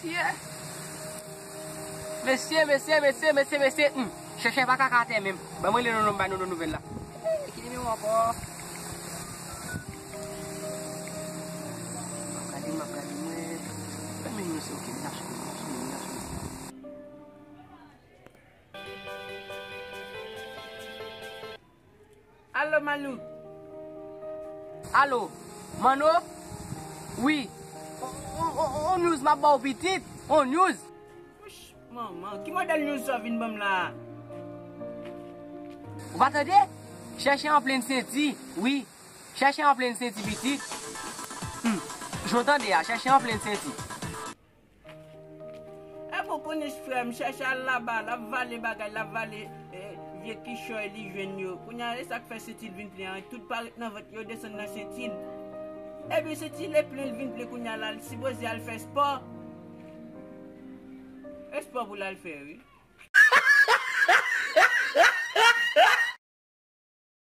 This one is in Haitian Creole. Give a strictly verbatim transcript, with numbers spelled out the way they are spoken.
Yeah. Mesye, mesye, mesye, mesye, mesye. Hmm. Chèchè pa kaka atè menm. Ban mwen rele Nono, m bay Nono nouvèl la. Eh, ki nimewo ankò? M ap gade, m ap gade, mwen. Fè men nou se oke, m ta sou, m ta sou, m ta sou. Alo, Malou. Alo, Manno? Wi. On, on, on, on news m ap ba w pitit. On news. Wouch, manman, ki modèl news sa w vin ban m la a? Ou pa tande? Chèchè an plenn senti, wi. Chèchè an plenn senti, pitit. Hmm. Jan w tande a, chèchè an plenn senti. Epi w konnen frè m, chèchè al laba, l ap vale bagay, l ap vale, eh, vye kichòy li jwenn yo. Kounye a, e sa k fè senti l vin plen an, tout parèt nan vant yo desann nan senti l. Epi senti l plen, l vin plen, kounye a la, l sipoze al fè spò. E spò pou l al fè, wi.